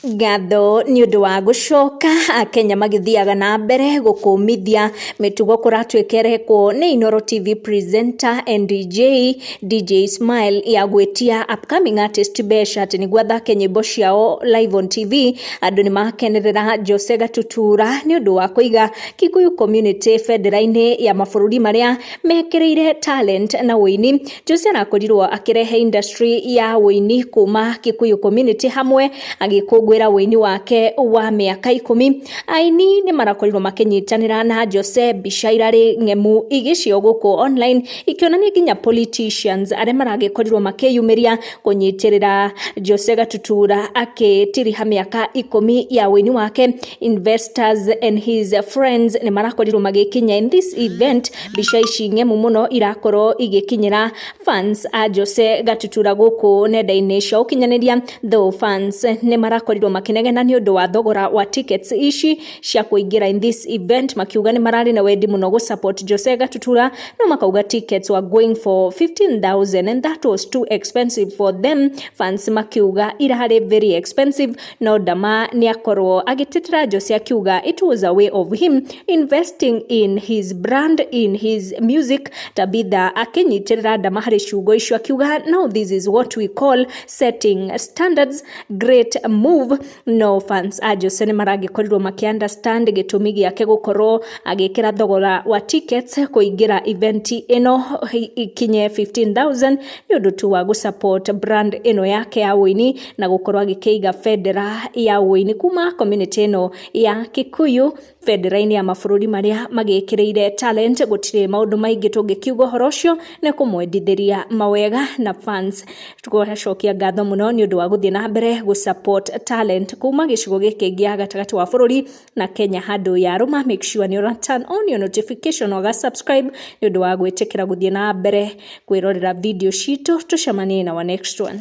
Ngatho nĩ ũndũ wa gũcoka Akenya magĩthiaga na mbere gũkũmithia mĩtugo kũratuĩka ĩrekwo nĩ Inooro TV presenter and DJ, DJ Smile ya gwĩtia upcoming artist mbeca atĩ nĩguo athake nyĩmbo ciao live on TV. Andũ nĩ makenerera Jose Gatutura nĩ ũndũ wa kũiga Kikuyu community bendera-inĩ ya mabũrũri marĩa mekĩrĩire talent na ũini. Jose arakorirwo akĩrehe industry ya ũini kuma Kikuyu community hamwe agĩkũngũĩra ũini wake wa mĩaka 10. Aini nĩ marakorirwo makĩnyitanĩra na Jose, mbica irarĩ ng'emu igĩcio gũkũ online ikĩonania nginya politicians arĩa maragĩkorirwo makĩyumĩria kũnyitĩrĩra Jose Gatutura akĩtiriha mĩaka 10 ya ũini wake. Investors and his friends nĩ marakorirwo magĩkinya in this event. Mbica ici ng'emu mũno irakorwo igĩkinyĩra fans a Jose Gatutura gũkũ nenda-inĩ cia ũkinyanĩria, though fans nĩ marakorirwo makĩnegena nĩ ũndũ wa thogora wa tickets ici cia kũingĩra in this event, makiuga nĩ mararĩ na wendi mũno gũ support Jose Gatutura, no makauga tickets were going for 15,000 and that was too expensive for them. Fans makiuga irarĩ very expensive, no Dama nĩ akorwo agĩtetera Jose akiuga it was a way of him investing in his brand, in his music. Tabitha akĩnyitĩrĩra Dama harĩ ciugo icio akiuga, "Now this is what we call setting standards, great move." No fans a Jose nĩ maragĩkorirwo makĩ understand gĩtũmi gĩake gũkorwo agĩkĩra thogora wa tickets kũingĩra event ĩno ikinye 15,000 nĩ ũndũ tu wa gũ support brand ĩno yake ya ũini na gũkorwo agĩkĩiga bendera ya ũini kuma community ĩno ya Kikuyu bendera-inĩ ya mabũrũri marĩa magĩkĩrĩire talent. Gũtirĩ maũndũ maingĩ tũngĩkiuga ũhoro ũcio, nĩ kũmwendithĩria mawega na fans tũgacokia ngatho mũno nĩ ũndũ wa gũthiĩ na mbere gũ support talent kuma gĩcigo gĩkĩ gĩa gatagatĩ wa bũrũri na Kenya handũ ya rũma. Make sure nĩ ũra turn on your notification, ũga subscribe nĩ ũndũ wa gwĩtĩkĩra gũthiĩ na mbere kwĩrorera video citũ. Tũcemanie na wa next one.